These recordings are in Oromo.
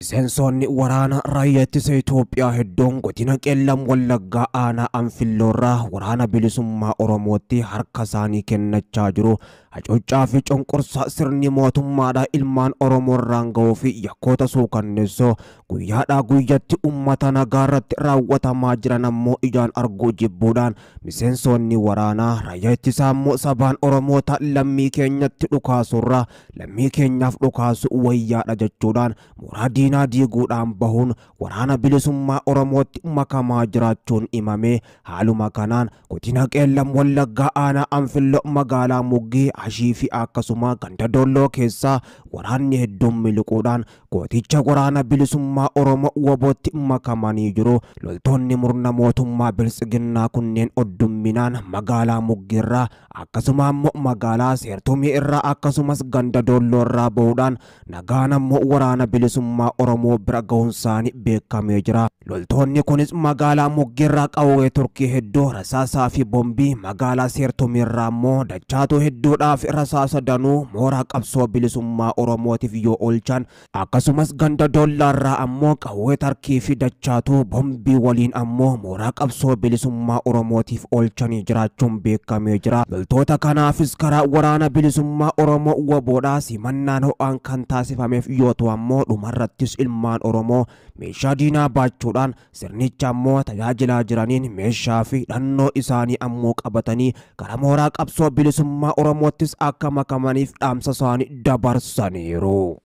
Miseensonni waraana raayyaa ittisa Itoophiyaa hedduun godina Qeellam Wallaggaa aanaa Anfilloorraa waraana bilisummaa Oromootti harka isaanii kennachaa jiru. Hacuuccaa fi cunqursaa sirni mootummaadhaa ilmaan Oromoo irraan ga'uu fi yakkoota suukanneessoo guyyaadhaa guyyatti uummata nagaa irratti raawwatamaa jiran ammoo ijaan arguu jibbuudhaan miseensonni waraanaa raayyaa ittisaa ammoo sabaan Oromoota lammii keenyatti dhukaasurraa lammii keenyaaf dhukaasu wayyaadha jechuudhaan mooraa diinaa diiguudhaan bahuun waraana bilisummaa Oromootti makamaa jiraachuun himame. Haaluma kanaan godina Qeellam Wallaggaa aanaa Anfilloo magaalaa Muggii Ashii fi akkasuma ganda Dolloo keessaa waraanni hedduun miliquudhaan gooticha waraana bilisummaa Oromoo wobootti makamanii jiru. Loltoonni murna mootummaa biltsiginnaa kunneen oddumminaan magaalaa Muggiirraa akkasuma ammoo magaalaa Seertumii irraa akkasumas ganda Dolloo irraa bahuudhaan nagaan ammoo waraana bilisummaa Oromoo bira gahuun isaanii beekamee jira. Loltoonni kunis magaalaa Muggiirraa qawwee Turkii hedduu rasaasaa fi bombii, magaalaa Seertumii irraa ammoo dachaatuu hedduudhaaf rasaasa danuu mooraa qabsoo bilisummaa Oromootiif yoo oolchan, akkasumas ganda Dollaarraa ammoo qawwee Tarkii fi dachaatuu bombii waliin ammoo mooraa qabsoo bilisummaa Oromootiif oolchanii jiraachuun beekamee jira. Loltoota kanaafis karaa waraana bilisummaa Oromoo woboodhaa simannaan ho'aan kan taasifameef yoo ta'u ammoo dhumarrattis ilmaan Oromoo meeshaa diinaa baachuudhaan sirnicha ammoo tajaajilaa jiraniin meeshaa fi hidhannoo isaanii ammoo qabatanii gara mooraa qabsoo bilisummaa Oromoottis akka makamaniif dhaamsa isaanii dabarsaniiru.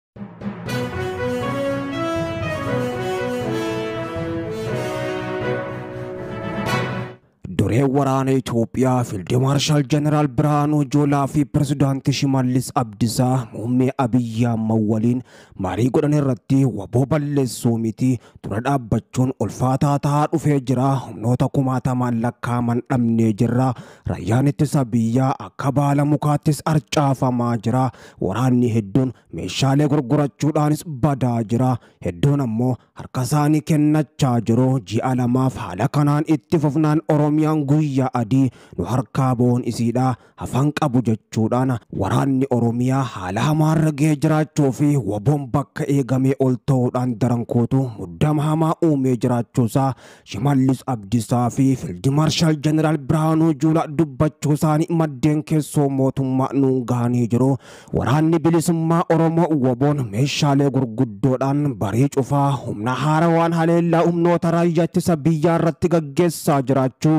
Duree waraana Itoophiyaa Fiild Maarshaal Jeneraal Birhaanuu Juulaa fi Pirezidaantii Shimallis Abdiisaa muummee Abiyyi Ahmad waliin marii godhan irratti waboo balleessuu miti dura dhaabbachuun ulfaataa ta'aa dhufee jira. Humnoota kumaatamaan lakkaa'aman dhabnee jirra. Raayyaan ittisa biyyaa akka baala mukaattis arcaafamaa jira. Waraanni hedduun meeshaalee gurgurachuudhaanis badaa jira. Hedduun ammoo harka isaanii kennachaa jiru. Ji'a lamaaf haala kanaan itti fufnaan Oromiyaan guyyaa adii nu harkaa bo'oon isiidha hafan qabu jechuudhaan waraanni Oromiyaa haala hamaarra ga'ee jiraachuu fi waboon bakka eegamee ol ta'uudhaan darankuutu muddama hamaa uumee jiraachuusaa Shimallis Abdiisaa fi Fiild Maarshaal Jeneraal Birhaanuu Juulaa dubbachuu isaanii maddeen keessoo mootummaa nuun gahanii jiru. Waraanni bilisummaa Oromoo waboon meeshaalee gurguddoodhaan barii cufaa humna haarawaan haleellaa humnoota raayyaa ittisa biyyaa irratti gaggeessaa jiraachuu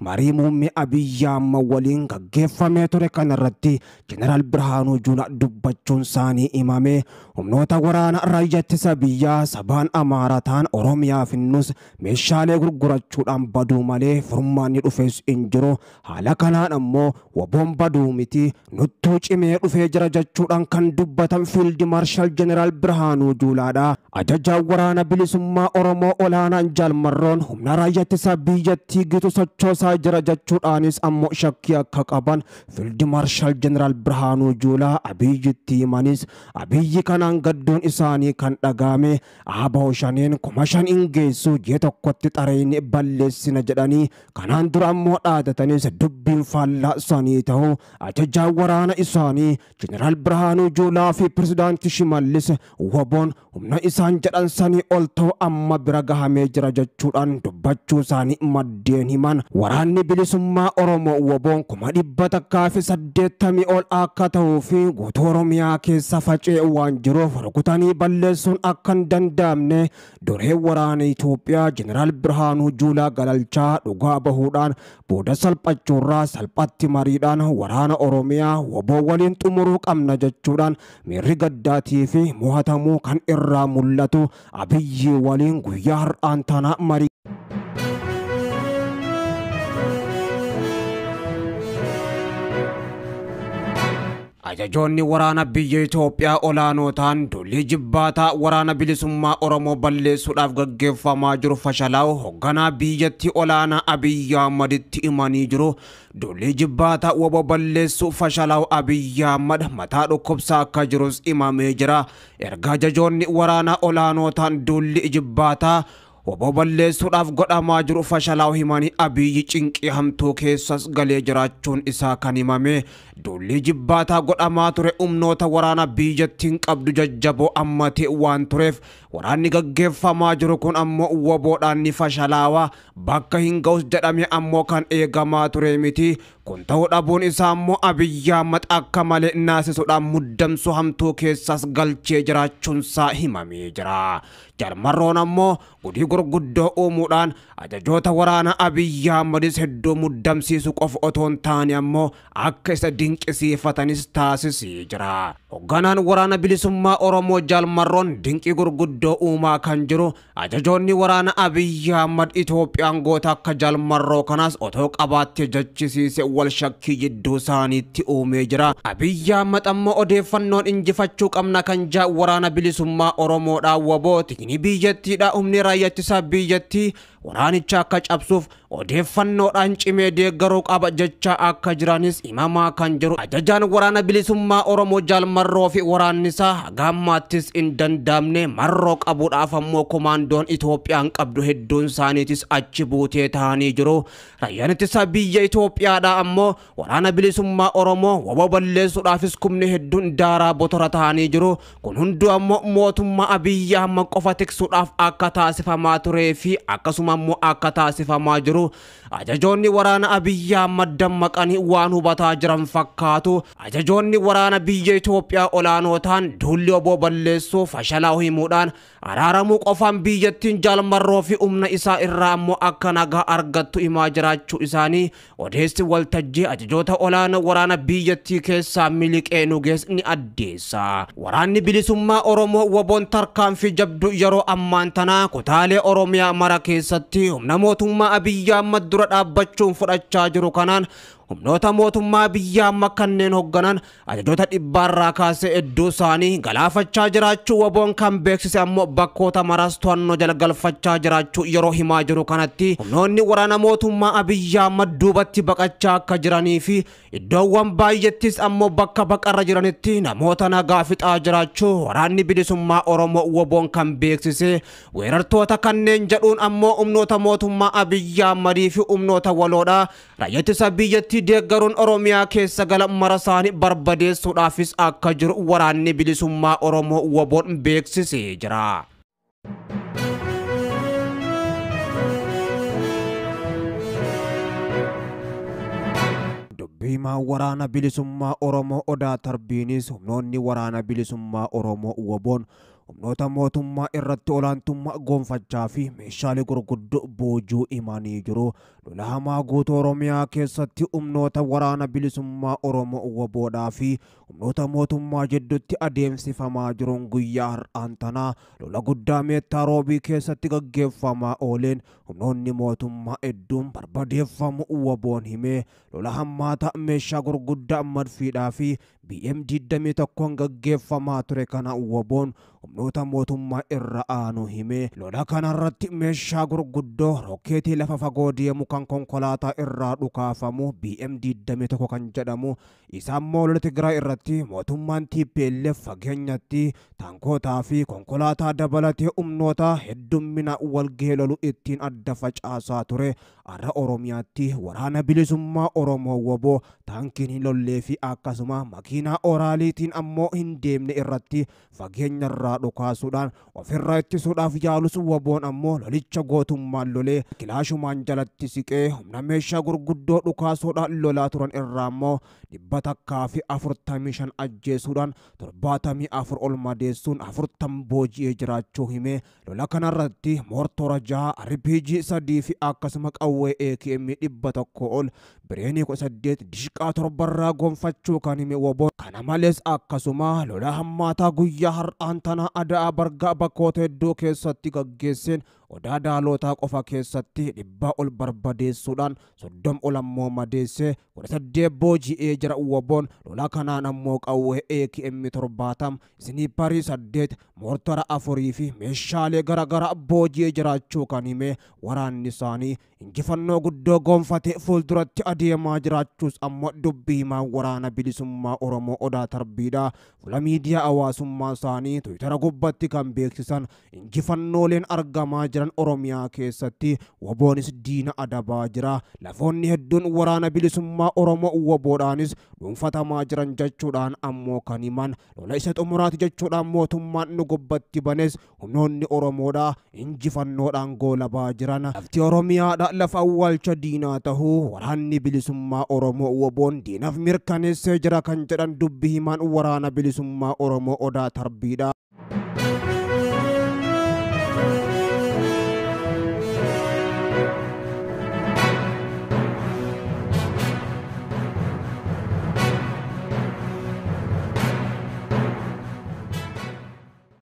marii muummee Abiyyi Ahmad waliin gaggeeffamee ture kanarratti Jeneraal Birhaanuu Juulaa dubbachuun isaanii himame. Humnoota waraana raayyaa ittisa biyyaa sabaan Amaaraa ta'an Oromiyaa finnus meeshaalee gurgurachuudhaan baduu malee furmaanni dhufes hin jiru. Haala kanaan ammoo waboon baduu miti nuttuu cimee dhufee jira jechuudhaan kan dubbatan Fiild Maarshaal Jeneraal Birhaanuu Juulaadha. Ajajaan waraana bilisummaa Oromoo olaanaan Jaalmarroon humna raayyaa ittisa biyyattii gitu sochoosaa jira jechuudhaanis ammoo shakkii akka qaban Fiild Maarshaal Jeneraal Birhaanuu Juulaa Abiyyitti himanis Abiyyi kanaan gadduun isaanii kan dhagahame ABO shaneen 5,000 hin geessu ji'a tokkotti xareyni balleessina jedhanii kanaan dura ammoo dhaadatanis dubbiin faallaa isaanii ta'u ajajaan waraana isaanii Jeneraal Birhaanuu Juulaa fi Pirezidaantii Shimallis waboon humna isaan jedhan sanii ol ta'u amma bira gahamee jira jechuudhaan dubbachuu isaanii maddeen himan. Waraanni bilisummaa Oromoo waboon 180,000 ol akka ta'uu fi guutuu Oromiyaa keessa faca'ee waan jiruuf rukutanii balleessuun akka hin danda'amne duree waraana Itoophiyaa Jeneraal Birhaanuu Juulaa galalchaa dhugaa bahuudhaan booda salphachuurraa salphatti mariidhaan waraana Oromiyaa waboo waliin xumuruu qabna jechuudhaan miirri gaddaatii fi mo'atamuu kan irraa mul'atu Abiyyi waliin guyyaa har'aan tanaa marii. Ajajoonni waraana biyya Itoophiyaa olaanoo ta'an duulli jibbaataa waraana bilisummaa Oromoo balleessuudhaaf gaggeeffamaa jiru fashalaa'u hoogganaa biyyattii olaanaa Abiyyi Ahmaditti himanii jiru. Duulli jibbaataa waboo balleessuu fashalaa'u Abiyyi Ahmad mataa dhukkubsaa akka jirus himamee jira. Erga ajajoonni waraanaa olaanoo ta'an duulli jibbaataa waboo balleessuudhaaf godhamaa jiru fashalaa'u himanii Abiyyi cinqii hamtuu keessas galee jiraachuun isaa kan himame duulli jibbaataa godhamaa ture humnoota waraana biyyattiin qabdu jajjaboo ammatee waan tureef waraanni gaggeeffamaa jiru kun ammoo waboodhaan ni fashalaawaa bakka hin ga'us jedhame ammoo kan eegamaa ture miti. Kun ta'uu dhabuun isaa ammoo Abiyyi Ahmad akka malee naasisuudhaan muddamsuu hamtuu keessas galchee jiraachuunsaa himamee jira. Jarmarroon ammoo gudii gurguddoo uumuudhaan ajajoota waraana Abiyyi Ahmadis hedduu muddamsiisu qofa otoo hin taane ammoo akka isa dinqisiifatanis taasisee jira. Hoogganaan waraana bilisummaa Oromoo Jaalmarroon dinqii gurguddoo uumaa kan jiru ajajoonni waraana Abiyyi Ahmad Itoophiyaan goota akka Jaalmarroo kanaas otoo qabaattee jechisiise wal shakkii jidduu isaaniitti uumee jira. Abiyyi Ahmad ammoo odeeffannoon injifachuu qabna kan jaa waraana bilisummaa Oromoodhaan wabooti. Inni biyyattiidha humni raayyaa ittisaa biyyattii waraanicha akka cabsuuf odeeffannoodhaan cimee deeggaruu qaba jecha akka jiranis himamaa kan jiru. Ajajaan waraana bilisummaa Oromoo Jaalmarroo fi waraanni isaa haga ammaattis hin danda'amne marroo qabuudhaaf ammoo komaandoon Itoophiyaan qabdu hedduun isaaniitis achi buutee ta'anii jiru. Raayyaan ittisaa biyya Itoophiyaadha ammoo waraana bilisummaa Oromoo waboo balleessuudhaafis kumni hedduun daaraa botora ta'anii jiru. Kun hunduu ammoo mootummaa Abiyyi Ahmad qofa tiksuudhaaf akka taasifamaa turee fi akkasuma ammoo akka taasifamaa jiru. Ajajoonni waraana Abiyyi Ahmad dammaqanii waan hubataa jiran fakkaatu. Ajajoonni waraana biyya Itoophiyaa olaanoo ta'an duulli oboo balleessuu fashalaa'uu himuudhaan araaramuu qofaan biyyattiin Jaalmarroo fi humna isaa irraa ammoo akka nagaa argattu himaa jiraachuu isaanii odeessi waltajjii ajajoota olaanoo waraana biyyattii keessaa miliqee nu geesse ni addeessa. Waraanni bilisummaa Oromoo waboon tarkaanfii jabduu yeroo ammaan tanaa kutaalee Oromiyaa mara keessatti humna mootummaa Abiyyi Ahmad dura dhaabbachuun fudhachaa jiru kanaan humnoota mootummaa biyya amma kanneen hoogganan ajajoota dhibbaarraa kaasee hedduu isaanii galaafachaa jiraachuu waboon kan beeksise ammoo bakkoota maraas to'annoo jala galfachaa jiraachuu yeroo himaa jiru kanatti humnoonni waraana mootummaa Abiyyi Ahmad duubatti baqachaa akka jiranii fi iddoowwan baay'eettis ammoo bakka baqarra jiranitti namoota nagaa fixaa jiraachuu waraanni bilisummaa Oromoo waboon kan beeksise weerartoota kanneen jedhuun ammoo humnoota mootummaa Abiyyi Ahmadii fi humnoota waloodha raayyaa ittisa biyyattii deeggaruun Oromiyaa keessa gala mara isaanii barbadeessuudhaafis akka jiru waraanni bilisummaa Oromoo waboon beeksisee jira. Dubbiimaa waraana bilisummaa Oromoo Odaa Tarbiinis humnoonni waraana bilisummaa Oromoo waboon humnoota mootummaa irratti olaantummaa gonfachaa fi meeshaalee gurguddoo boojuu himanii jiru. Lola hamaa guutuu Oromiyaa keessatti humnoota waraana bilisummaa Oromoo waboodhaa fi humnoota mootummaa jidduutti adeemsifamaa jiruun guyyaa har'aan tanaa lola guddaa Meettaa Roobii keessatti gaggeeffamaa ooleen humnoonni mootummaa hedduun barbadeeffamu waboon himee lola hammaata meeshaa gurguddaa madfiidhaa fi BM 21 gaggeeffamaa ture kana waboon humnoota mootummaa irra aanu himee lola kanarratti meeshaa gurguddoo rokkeetii lafa fagoo deemu kan konkolaataa irraa dhukaafamu BM 21 kan jedhamu isaan immoo lola Tigraay irratti mootummaan TPLF fageenyatti taankootaa fi konkolaataa dabalatee humnoota heddummina walgahee lolu ittiin adda facaasaa ture. Har'a Oromiyaatti waraana bilisummaa Oromoo waboo taankiin hin lollee fi akkasuma makiinaa oraaliitiin ammoo hin deemne irratti fageenyarraa dhukaasuudhaan ofirraa ittisuudhaaf yaalus waboon ammoo lolicha gootummaan lolee kilaashumaan jalatti siqee humna meeshaa gurguddoo dhukaasuudhaan lolaa turan irraa ammoo 145 ajjeesuudhaan 74 ol madeessuun 40 booji'ee jiraachuu himee lola kanarratti moortora 6 RPG 3 fi akkasuma qawwee AKM 100 ol bireenii 18 dishqaa 7 gonfachuu kan hime waboon. Kana malees akkasuma lola hammaataa guyyaa har'aan tana Adaa Bargaa bakkoota hedduu keessatti gaggeesseen Odaa Daalootaa qofa keessatti 100 ol barbadeessuudhaan 30 ol ammoo madeessee 18 booji'ee jira waboon. Lola kanaan ammoo qawwee AKM 70 isniiparii 8 moortara 4 fi meeshaalee garaagaraa booji'ee jiraachuu kan hime waraanni isaanii injifannoo guddoo gonfatee fuulduratti adeemaa jiraachuus ammoo dubbii himaa waraana bilisummaa Oromoo Oromoo Odaa Tarbiidha. Fuula miidiyaa hawaasummaa isaanii Tiwiitara gubbatti kan beeksisan injifannooleen argamaa jiran Oromiyaa keessatti waboonis diina adabaa jira. Lafoonni hedduun waraana bilisummaa Oromoo waboodhaanis dhuunfatamaa jiran jechuudhaan ammoo kan himan lola isa xumuraati jechuudhaan mootummaan nu gubbatti banes humnoonni Oromoodha injifannoodhaan goolabaa jiran. Lafti Oromiyaadha lafa awwaalcha diinaa tahuu waraanni bilisummaa Oromoo waboon diinaaf mirkaneessee jira kan jedhan dubbi himaan waraana bilisummaa Oromoo Odaa Tarbiidha.